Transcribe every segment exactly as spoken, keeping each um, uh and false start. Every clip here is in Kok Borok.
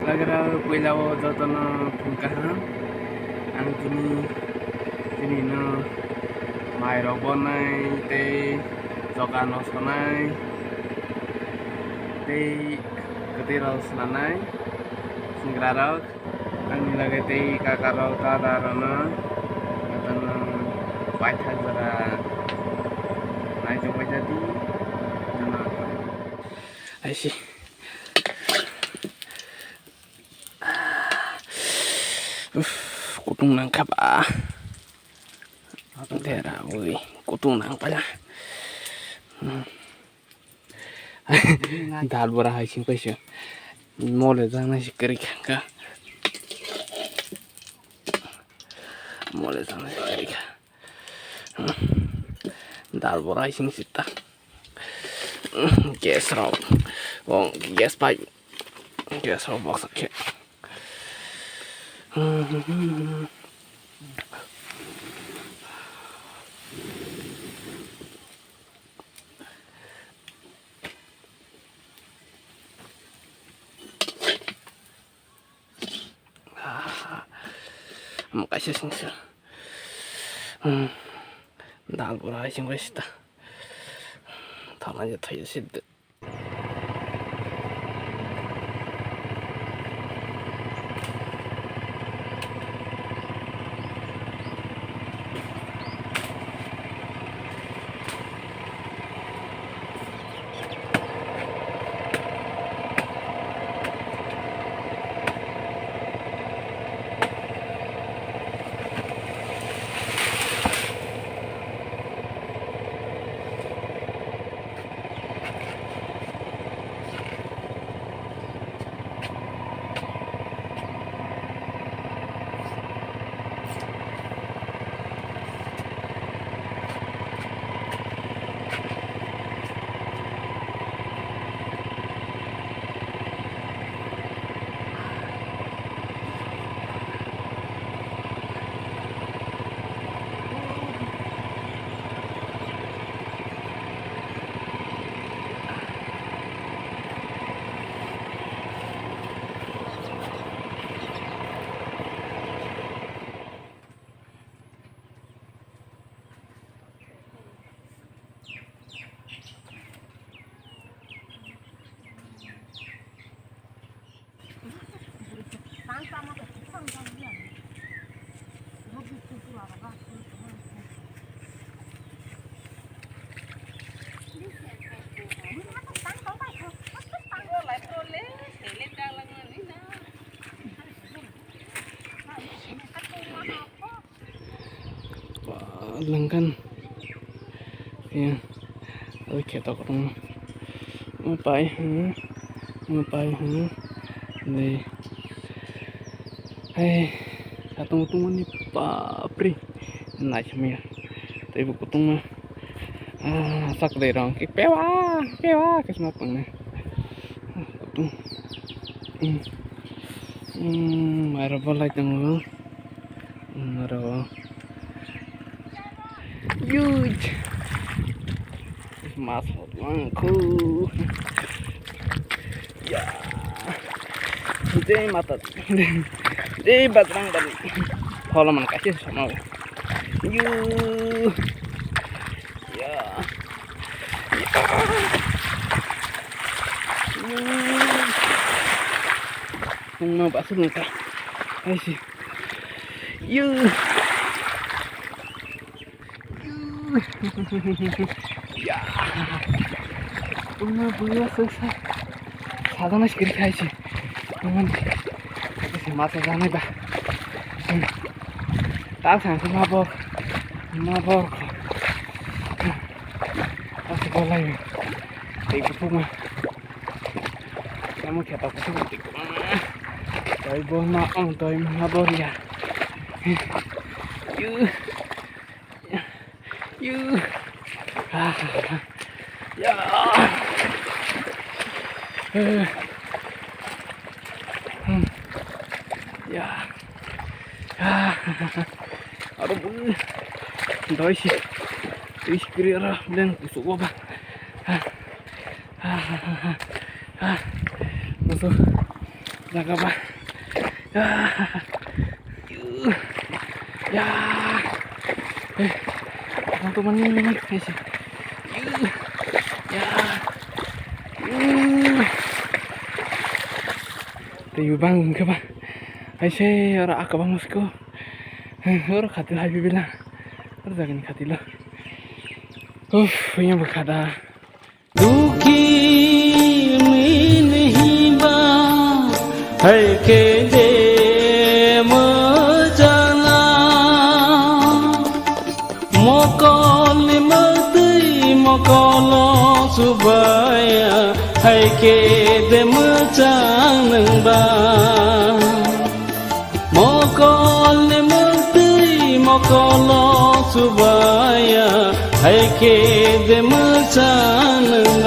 Lagra puila o jotono phung kaham. Ang tini, tini no mai rok bonai tei choka no sonai tei kwtwi rok swnamnai swngra rok. Ani lage tei kaka rok dada rok no jotono paithak jora naitok bai jadi jotono. Aisi. Uff, kutung nangkha ba. Dera ui, kutung nang pala. Hmm. Dal bora hai sing kaisa. Mole jang nai si kari kha. Mole jang nai si kari kha. Dal bora hai sing sita. Gas rok. Gas pipe. Gas rok baksa khe. Omo kaisa singsa. Hmm. Dal bora hai sing bai sita. Thana je thai sita. Langkan. Ya. Oi kheto kotorma. Mo pai, hmm. Mo pai, hmm. Dei. Hai, satung tungmani bapre. Naikhe maya. Tei bo kutungma. Ah, sak dei rong. Ki pewa, pewa, kisma pangne. Kutung. Hmm. Hmm, mara bolai tongo. Hmm, aro. Huge. Mas hot mangkhu. Ya. Jai Mata di. Jai Bajrang Bali. Holoman kaisa sama. Yu. Ya. Ya. Yu. Nungma basu nungka. Aisi. Yu. Ya. Tungma buya sesa. Sadana sikiri khaisi. Tungman. Sesa masa janai ba. Tak sang ma bor. Ma bor. Asi bolai. Tei kupuma. Kamu kata kutu kutu. Toi bor ma ong toi ma bor ya. Yu. Yu. Ah. Ya. Eh. Hmm. Ya. Ah. Aro bu. Doi si. Doi si kiri aro. Leng kusuk ba. Ah. Ah. Ah. Ah. Musuh. Jaga ba. Ya. Ya. Eh. Ang to mani mani kaisa. Ya. Tei bang hwnkhe ba. Aise oro akabang musko. Oro khatilo hai bibila. Oro jagani khatilo. Uff, yang berkada. Dukhi mini hiba hai ke de mojana. Mokol ni mati mokolo subaya hai ke de mojana ba. Mokol ni mukti mokolo subaya hai ke de mochanwng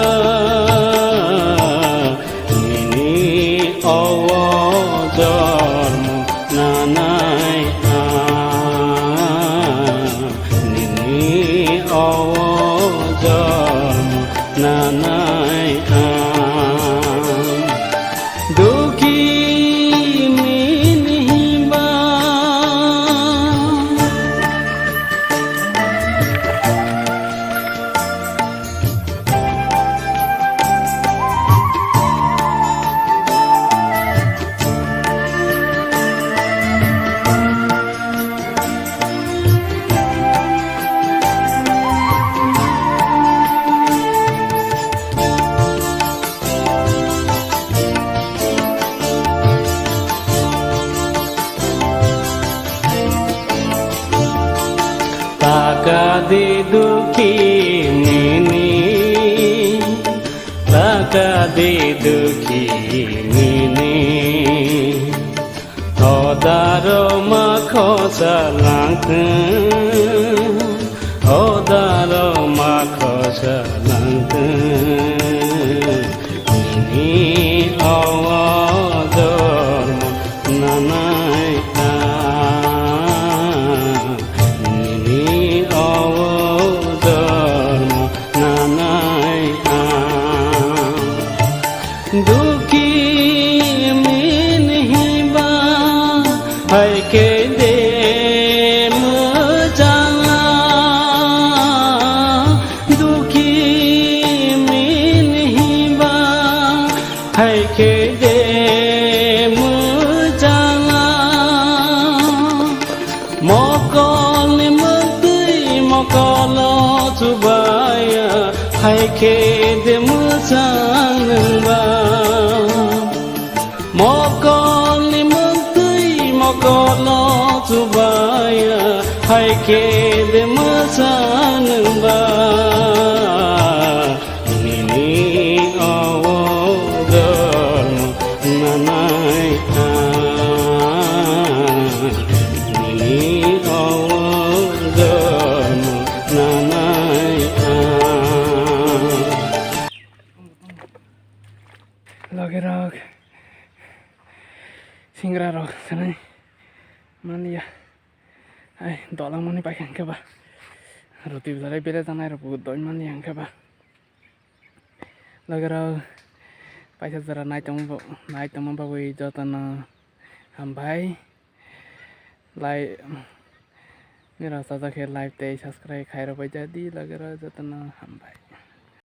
nini owo jormo nanai ang, nini owo jormo nanai ang. Dukhi mini hiba. Taka di dukhi mini, taka di dukhi mini. Hodaro ma khosa langthwng, hodaro ma khosa langthwng. Nini owo jormo nanai ang, nini owo jormo nanai ang. Dukhi mini hiba hai ke de mojana. Dukhi mini hiba hai ke de mojana. Mokol ni mukti mokolo chubaya hai ke de mochanwng ba. Mokol ni mukti mokolo chubaya hai ke de mochanwng ba. Nini owo jormo nanai ang, nini owo jormo nanai ang. Logerok, singra rok sanai mania. Ai, dolang mani paikha hwnkhe ba. Roti bwsarok bere janai rok bo doi mani hwnkhe ba. Logerok paisa jora nai tongma ba-, nai tongma bagwi jotono hambai. Lai, nirok sajak khe like tei subscribe khairok bai jadi logerok jotono hambai.